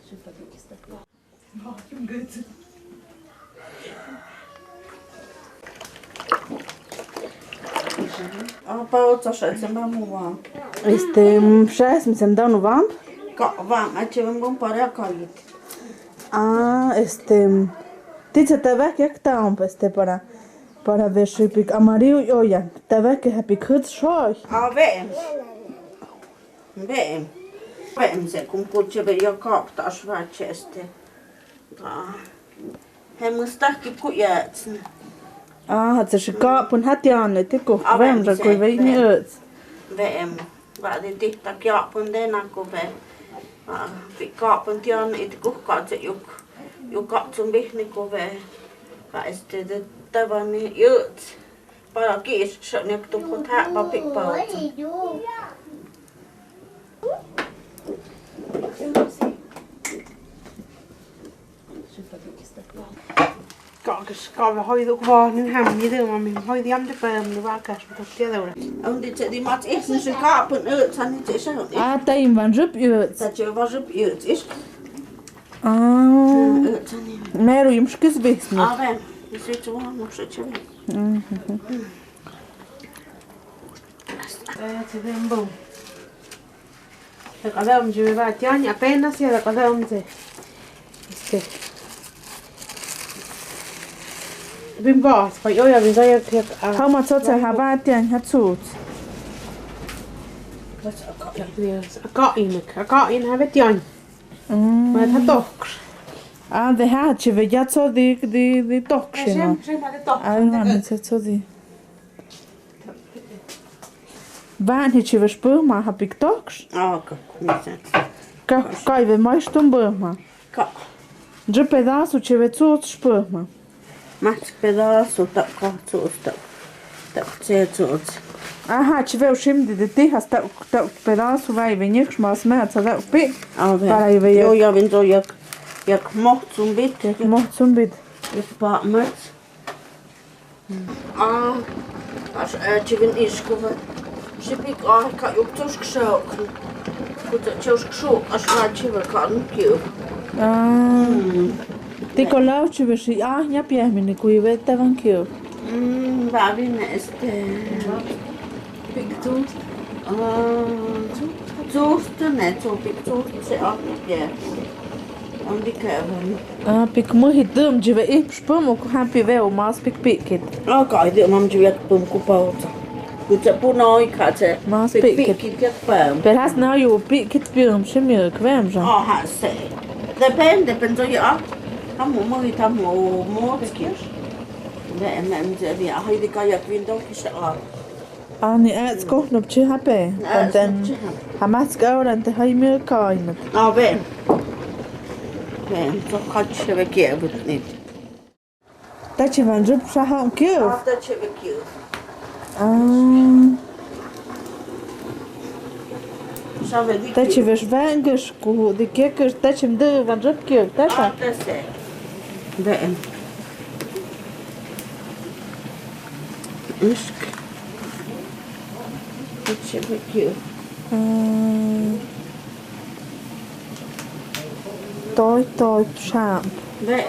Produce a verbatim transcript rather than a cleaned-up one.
Ā, Pausa, šaet sem ba mu vam. Este, mm, šaet sem sem tanu vam. Ka vam, a, che vam pare a kalit. Ā, este, mm, titsa tavak yak taompa, este, para, para veši pik amariu oyan. Tavak ke ha pik hūts šoi. Ā, veem. Veem. Veem se kum kutse ve ya kap ta švache este. Ta. He mustak ki ku ya tsn. Ā, ha tsa si kapun ha tian ne te ko. Ā, veem, veem, sa se, kui ve ni veem. Ōts. Veem. Va de ti ta kapun de na ko ve. Ā, pi kapun tian i te ko ka tse yuk. Yuk ka tsumbi ni ko ve. Ka este de ta va ni ōts. Para ki is sa nek tu ko ta ba pik pa. Ka, ka, ka, hoi duk va, nin ham, ni de, ma mi, hoi diam de pa, mi va ka, mi tok tia de ora. Aun di che di mat, eh, ni se kapun, eh, sa ni che sa, eh. Ā, ta im van rup ōts. Ta che van rup ōts, eh. Ā. Eh, sa ni. Meru im skis bis, no? Ā, veem, ni se che van, no se che van. Mhm. Ē, te dembo. Te kadaum je va tian, apenas ya te kadaum je. Este. Bimbo, pa yo ya bimbo ya ke, ā. How much ōts ha va tian, ha tsut? Ka in, ka in ha ve tian. Mm. Ma ta tok. Ā, de ha, che ve ya tso di, di, di tok, ē, sino. Sem, sem ma ta tok. Ā, ma ni tso di. Van hi che ve spū ma ha pik tokš. Ā, ka, ka, ka i ve mai stum bō ma. Ka. Je pedasu che ve tsut spū ma. Mas pedasu ta ka tsut ta. Ta che tsut. Aha, che ve ušim di di ti has ta, ta pedasu va i ve nikš mas me ha tsa ta pik. Ā, ve. Para i ve yo, ya ven zo yak, yak moh tsumbit. Yak moh tsumbit. Yak pa mas. Ā, as, ē, che ven is ko ve. Sipik, ā, ka yuk tsusk sok. Ko tsa tsusk sok, as va che ve ka nuk yo. Ā. Mm. Ti ko lau che ve si, ā, ña pia mi ni kui ve ta van kio. Mm, va vi ne este. Pik tsut. Ā, tsut ne, tsut pik tsut, se, ā, pia. Ā, pik muhi tum, je ve ip spum, ko hapi ve o mas pik pikit. Ā, ka i de mam je ve pum ko pau tsa. Ko tsa pu no i ka tsa. Mas pik pikit. Pikit ya pum. Perhaps now you pikit pum, se mi kvem ja. Ā, ha se. Depende, depende ya. Tamu muhi, tamu mo tskir. Ve, em, em, je ve, ā, hai di ka ya kvindo ki se, ā. Ā, ni ā, tsko, no pchi hape. Ā, tsko, pchi hape. Hamas ka ora te hai mi kainat. Ā, ve. Ve, tso ka che ve ke ve ni. Ta che van rup sa ha kio. Ā, ta che ve kio. Ā. Sa ve di kio. Ta che ve svangas ku di ke ke ta che mdu van rup kio. Ta sa. Ā, ta se. Ve. Isk. Isk, thank you. Mm. Toi, toi, sharp. Ve.